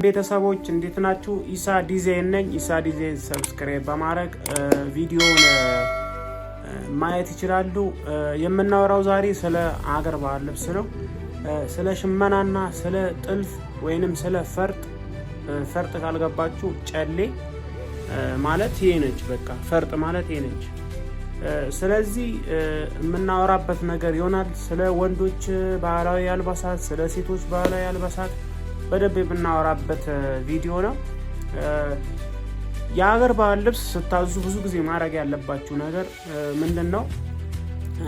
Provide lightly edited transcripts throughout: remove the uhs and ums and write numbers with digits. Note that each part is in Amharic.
ቤተሰቦች፣ እንዴት ናችሁ? ኢሳ ዲዛይን ነኝ። ኢሳ ዲዛይን subscribe በማድረግ ቪዲዮውን ማየት ይችላሉ። የምናወራው ዛሬ ስለ አገር ባህል ልብስ ነው። ስለ ሽመናና ስለ ጥልፍ ወይንም ስለ ፈርጥ። ፈርጥ ካልገባችሁ ጨሌ ማለት ይሄ ነች። በቃ ፈርጥ ማለት ይሄ ነች። ስለዚህ የምናወራበት ነገር ይሆናል። ስለ ወንዶች ባህላዊ አልባሳት፣ ስለ ሴቶች ባህላዊ አልባሳት በደንብ የምናወራበት ቪዲዮ ነው። የሀገር ባህል ልብስ ስታዙ ብዙ ጊዜ ማድረግ ያለባችሁ ነገር ምንድን ነው?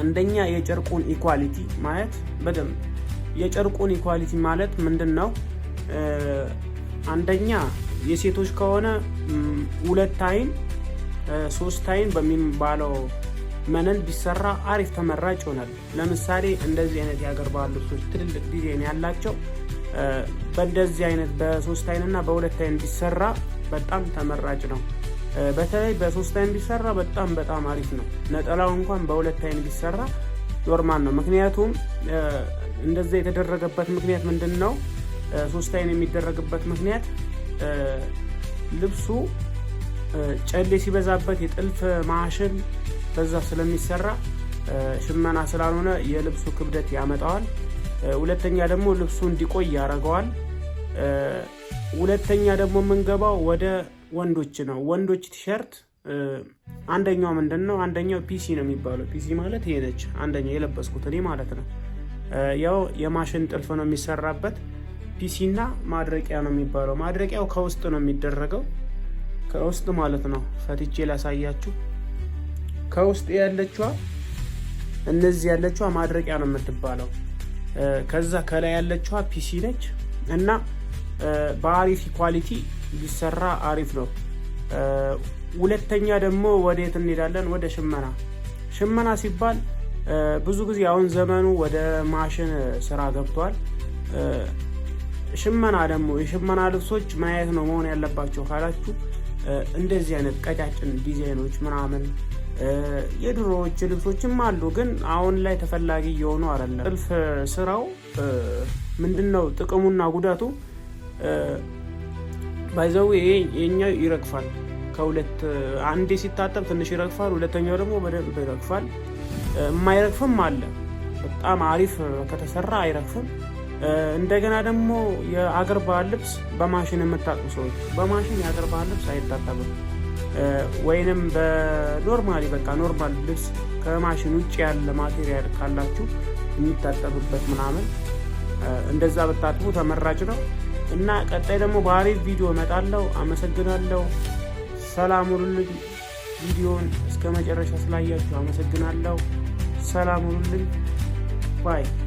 አንደኛ የጨርቁን quality ማየት በደንብ። የጨርቁን quality ማለት ምንድን ነው? አንደኛ የሴቶች ከሆነ 2 አይን፣ 3 አይን በሚባለው መነን ቢሰራ አሪፍ ተመራጭ ይሆናል። ለምሳሌ እንደዚህ አይነት የሀገር ባህል ልብሶች ትልልቅ ዲዛይን ያላቸው በእንደዚህ አይነት በ3 አይን እና በ2 አይን ቢሰራ በጣም ተመራጭ ነው። በተለይ በ3 አይን ቢሰራ በጣም በጣም አሪፍ ነው። ነጠላው እንኳን በ2 አይን ቢሰራ normal ነው። ምክንያቱም እንደዛ የተደረገበት ምክንያት ምንድን ነው? 3 አይን የሚደረግበት ምክንያት ልብሱ ጨሌ ሲበዛበት የጥልፍ ማሽን በዛ ስለሚሰራ ሽመና ስላልሆነ የልብሱ ክብደት ያመጣዋል። ሁለተኛ ደግሞ ልብሱ እንዲቆይ ያደርገዋል። ሁለተኛ ደግሞ የምንገባው ወደ ወንዶች ነው። ወንዶች ቲሸርት አንደኛው ምንድን ነው? አንደኛው PC ነው የሚባለው። PC ማለት ይሄ ነች። አንደኛው የለበስኩት እኔ ማለት ነው። ያው የማሽን ጥልፍ ነው የሚሰራበት። PC እና ማድረቂያ ነው የሚባለው። ማድረቂያው ከውስጥ ነው የሚደረገው፣ ከውስጥ ማለት ነው። ፈትቼ ላሳያችሁ። ከውስጥ ያለችዋ፣ እነዚህ ያለችዋ ማድረቂያ ነው የምትባለው። ከዛ ከላይ ያለችዋ PC ነች እና በአሪፍ quality ቢሰራ አሪፍ ነው። ሁለተኛ ደግሞ ወዴት እንሄዳለን? ወደ ሽመና። ሽመና ሲባል ብዙ ጊዜ አሁን ዘመኑ ወደ ማሽን ስራ ገብቷል። ሽመና ደግሞ የሽመና ልብሶች ምን አይነት ነው መሆን ያለባቸው ካላችሁ፣ እንደዚህ አይነት ቀጫጭን ዲዛይኖች ምናምን፣ የድሮዎች ልብሶችም አሉ፣ ግን አሁን ላይ ተፈላጊ እየሆኑ አይደለም። ጥልፍ ስራው ምንድን ነው ጥቅሙና ጉዳቱ? By the way ይሄ የኛው ይረግፋል። ከሁለት አንዴ ሲታጠብ ትንሽ ይረግፋል፣ ሁለተኛው ደግሞ በደንብ ይረግፋል። የማይረግፍም አለ። በጣም አሪፍ ከተሰራ አይረግፍም። እንደገና ደግሞ የአገር ባህል ልብስ በማሽን የምታጥቡ ሰዎች፣ በማሽን የአገር ባህል ልብስ አይታጠብም። ወይንም በ normally በቃ normal ልብስ ከማሽን ውጭ ያለ material ካላችሁ የሚታጠብበት ምናምን እንደዛ ብታጥቡ ተመራጭ ነው። እና ቀጣይ ደግሞ በአሪፍ ቪዲዮ እመጣለሁ። አመሰግናለሁ። ሰላም ሁኑልኝ። ቪዲዮን እስከ መጨረሻ ስላያችሁ አመሰግናለሁ። ሰላም ሁኑልኝ። Bye.